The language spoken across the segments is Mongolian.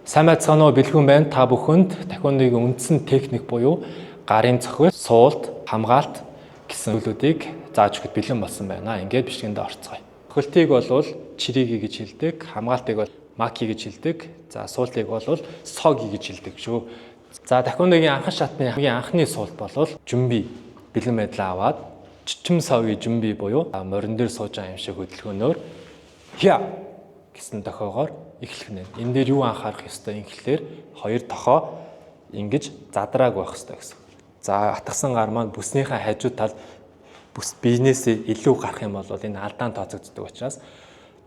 Сайн байцгаана уу, бэлгүүн байна. Та бүхэнд тахиондогийн үндсэн техник буюу гарын цохил, суулт, хамгаалт гэсэн зүйлүүдийг зааж өгөхөд бэлэн болсон байна. Ингээд бичлэгэндээ орцгоё. Цохилтыг бол чириги гэж хэлдэг, хамгаалтыг бол маки гэж хэлдэг, за суултыг бол соги гэж хэлдэг шүү. За тахиондогийн анхан шатны хамгийн анхны суулт бол жүмби бэлэн байдлаа аваад чичим соги жүмби буюу морин дээр сууж байгаа юм шиг хөдөлгөөнөөр хя гэсэн дохиогоор эхлэх нэ. Энэ дээр юу анхаарах ёстой юм гэхлээр хоёр дохио ингэж задрааг байх ёстой гэсэн. За атгсан гар маань бүснийхээ хажуу талд бүс биенээсээ илүү гарах юм бол энэ алдаан тооцогддог учраас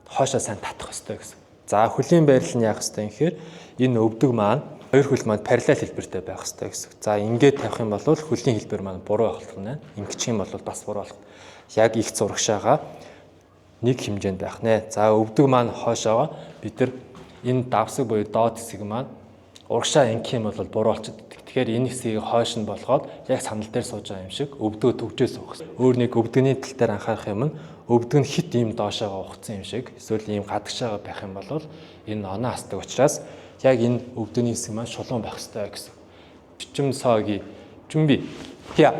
хоошоо сайн татах ёстой гэсэн. За хөлийн байрлал нь яах ёстой юм гэхээр энэ өвдөг маань хоёр хөл маань параллел хэлбэртэй байх ёстой гэсэн. За ингээд тавих юм бол хөлийн хэлбэр маань буруу байх болно. Ингэчих юм бол бас буруу болох. Яг их зурагшаага нэг хэмжээнд байх нэ. За өвдөг маань хойшоогоо бид нар энэ давсаг буюу доод хэсэг маань урагшаа ингэх юм бол буруу болчихдог. Тэгэхээр энэ хэсгийг хойш нь болгоод яг сандал дээр сууж байгаа юм шиг өвдөгөө төгжөө суух. Өөр нэг өвдөгний тал дээр анхаарах юм нь өвдөг нь хит ийм доошоогоо ухцсан юм шиг эсвэл ийм гадагшаага байх юм бол энэ оноо хасдаг учраас яг энэ өвдөгний хэсэг маань шулуун байх ёстой гэсэн. Чичим соги жүмби. Хя.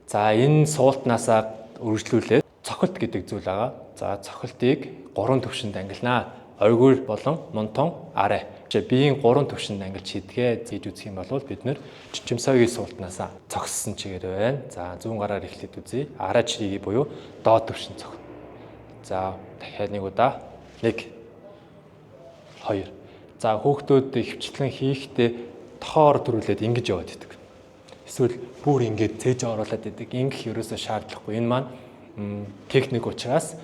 За энэ суултнаасаа үргэлжлүүлээд цохилт гэдэг зүйл байгаа. За цохилтыг гурван төвшөнд ангилнаа. Оргиур болон мунтун арай. Биеийн гурван төвшөнд ангилж хийдгээ хийж үзэх юм бол бид нэр чичимсогийн суултнаасаа цогссон чигээр байна. За зүүн гараар эхлээд үзье. Арай чирийг буюу доод төвшин цогно. За дахиад нэг удаа 1 2. За хүүхдүүд хөвчлэн хийхдээ тохоор төрүүлээд ингэж яваад идэг. Эсвэл бүр ингэж цээж оруулаад идэг. Ингэх ерөөсөө шаардлагагүй. Энэ маань техник учраас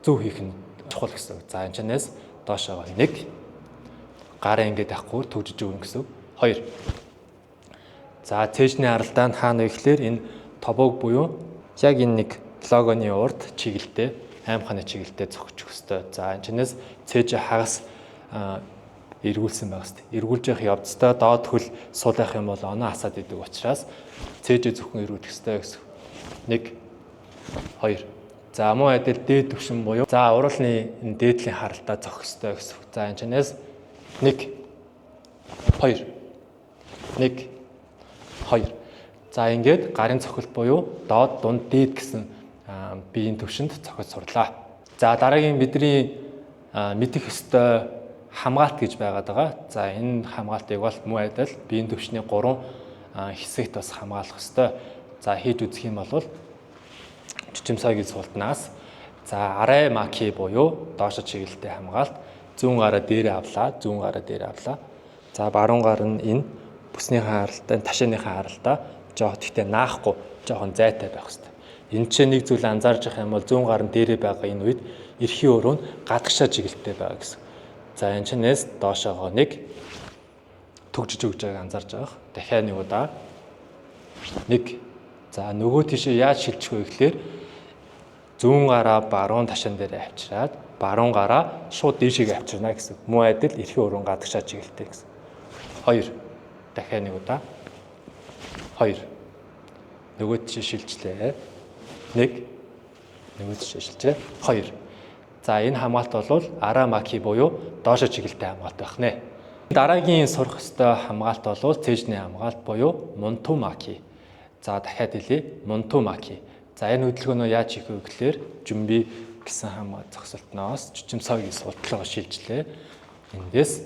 зөв хийх нь чухал гэсэн. За энэ чанаас доошоогоо 1 гараа ингэж авахгүй төгжиж өгнө гэсэн. 2. За цээжний аралдаа нь хаана вэ гэхлээр энэ тобог буюу яг энэ нэг логоны урд чиглэлтэй аймханы чиглэлтэй зогсчих ёстой. За энэ чанаас цээж хагас эргүүлсэн байх хэвээр. Эргүүлж явах явцдаа доод хөл суулгах юм бол оноо асаад идэг учраас цээжээ зөвхөн эргүүлэх ёстой гэсэн. 1 2. За мөн адил дээд түвшин буюу за уруулны энэ дээдлийн харалтаа зогсох ёстой гэсэн. За энэ чанаас 1 2 1 2. За ингээд гарын цохилт буюу доод, дунд, дээд гэсэн биеийн түвшинд цохиж сурлаа. За дараагийн бидний мэдэх ёстой хамгаалт гэж байгаад байгаа. За энэ хамгаалтыг бол мөн адил биеийн түвшний 3 хэсэгт бас хамгаалах ёстой. За хийж үзэх юм бол чичимсогийн суултнаас за арай маки буюу доошо чиглэлтэй хамгаалт зүүн гараа дээрээ авлаа, зүүн гараа дээрээ авлаа. За баруун гар нь энэ бүснийхээ харалтай, ташааныхаа харалтаа жоох гэхдээ наахгүй жоохон зайтай байх хэрэгтэй. Энэ чинь нэг зүйл анзаарч явах юм бол зүүн гар нь дээрээ байгаа энэ үед эрхийн өрөө нь гадагшаа чиглэлтэй байгаа гэсэн. За энэ чинээс доошоогоо нэг төгжиж өгж байгааг анзаарч байгаа. Дахиад нэг удаа нэг. За нөгөө тийшээ яаж шилжих вэ гэхлээр зүүн гараа баруун ташаан дээр авчираад баруун гараа шууд дээшээ авчирна гэсэн. Мөн адил эрхийн өрөө гадагшаа чиглэлтэй гэсэн. 2. Дахиад нэг удаа. 2. Нөгөө тийшээ шилжлээ. 1. Нөгөө тийшээ шилжээ. 2. За энэ хамгаалт бол араа маки буюу доошо чиглэлтэй хамгаалт байх нэ. Дараагийн сурах ёстой хамгаалт бол цээжний хамгаалт буюу мунту маки. За дахиад хэлье. Мунту маки. За энэ хөдөлгөөнөө яаж хийх вэ гэхлээр жүмби гэсэн хамгаа зогсолтноос чичимсогийн суудлага шилжлээ. Эндээс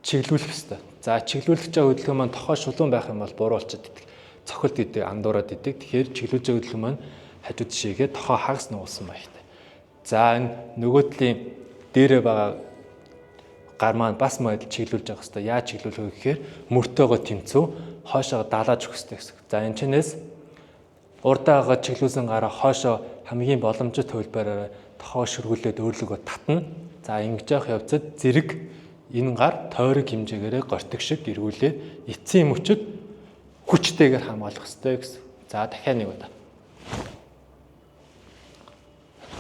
чиглүүлэх ёстой. За чиглүүлэх байгаа хөдөлгөөн маань тохоо шулуун байх юм бол буруу болчиход идэг. Цохилт гэдэг андуураад идэг. Тэгэхээр чиглүүлж байгаа хөдөлгөөн маань хажуу тишээгээ тохоо хагас нуулсан маягтай. За энэ нөгөө талын дээрээ байгаа гар маань бас мөн адил чиглүүлж явах ёстой. Яаж чиглүүлэх вэ гэхээр мөртөөгөө тэмцүү хойшоо далааж өгөх ёстой гэсэн. За энэ чинээс урдаагаа чиглүүлсэн гараа хойшоо хамгийн боломжит хөлбөрөөр тохоо шүргүүлээд өөрлөгөө татна. За ингэж явах явцад зэрэг энэ гар тойрог хэмжээгээрээ гортог шиг эргүүлээд эцсийн мөчөд хүчтэйгээр хамгаалах ёстой гэсэн. За дахиад нэг удаа.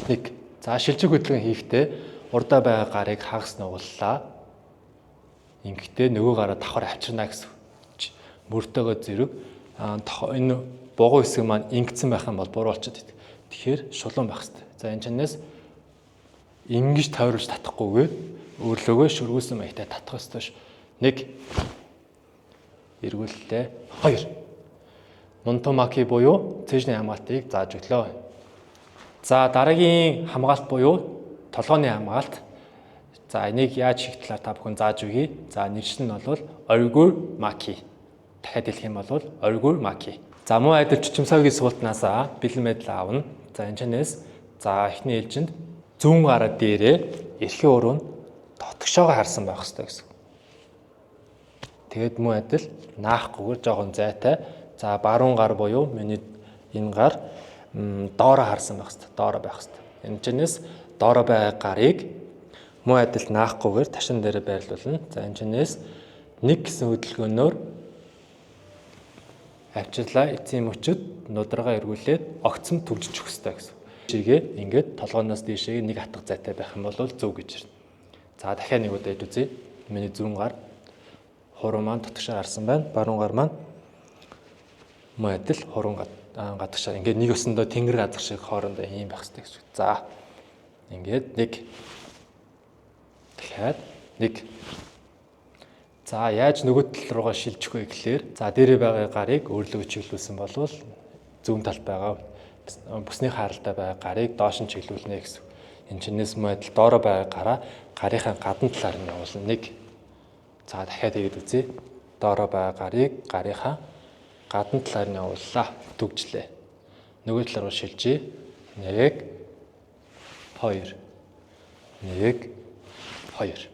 1. За шилжих хөдөлгөөн хийхдээ урдаа байгаа гарыг хагас нугаллаа. Ингэхдээ нөгөө гараа давхар авчирна гэсэн. Мөртөөгөө зэрэг энэ бугуй хэсэг маань ингэсэн байх юм бол буруу болчиход идэг. Тэгэхээр шулуун байх хэрэгтэй. За энэ чанаас Ингэж тойруулж татахгүйгээр өөрлөгөө шүргүүлсэн маягтай татах ёстой ш. 1 эргүүллээ. 2. Мунтомаки буюу цээжний хамгаалтыг зааж өглөө. За, дараагийн хамгаалт буюу толгойн хамгаалт. За, энийг яаж хийх талаар та бүхэн зааж өгье. За, нэршил нь бол Оргур Маки. Дахиад хэлэх юм бол Оргур Маки. За, мөн адил чичимсаагийн суултнаасаа бэлэн байдал авна. За, энэ чанаас за эхний ээлжинд зүүн гараа дээрээ эрхийн өрөө нь дотгошоогоо харсан байх хэрэгтэй гэсэн. Тэгээд мөн адил наахгүйгээр жоохон зайтай. За, баруун гар буюу миний энэ гар доороо харсан байх хэрэгтэй. Доороо байх хэрэгтэй. Энэ чанаас доороо байгаа гарыг мөн адил наахгүйгээр ташин дээрээ байрлуулна. За, энэ чанаас 1 гэсэн хөдөлгөөнөөр авчирлаа, эцсийн мөчөд нударгаа эргүүлээд огцом түгжиж өгөх хэрэгтэй гэсэн. Шигээ ингээд толгооноос дээшээ нэг хатга зайтай байх юм бол зөв гэж ирнэ. За, дахиад нэг удаа ид үзье. Миний зүүн гар хуруу маань дотгошоо харсан байна. Баруун гар маань мөн адил хурун гадагшаа ингээд нэг өсөндөө тэнгэр газар шиг хоорондоо ийм байх хэрэгтэй гэсэн. За, ингээд нэг дахиад нэг. За, яаж нөгөө тал руугаа шилжих вэ гэхлээр, за, дээрээ байгаа гарыг өөрлөгөө чиглүүлсэн болвол зүүн талд байгаа бүсний хаалтай байгаа гарыг доош нь чиглүүлнэ гэсэн. Энэ чинээс мөн адил доороо байгаа гараа гарынхаа гадна талаар нь явуулна. 1. За, дахиад хийгээд үзье. Доороо байгаа гарыг гарынхаа гадна талаар нь явууллаа. Түгжлээ. Нөгөө тал руу шилжээ. 1 2 1 2.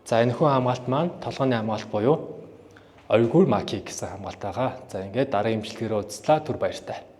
За, энэ хүн хамгаалт маань толгойн хамгаалт буюу Ойгур Маки гэсэн хамгаалт байгаа. За, ингээд дараагийн имчилгээр уулзлаа. Түр баяртай.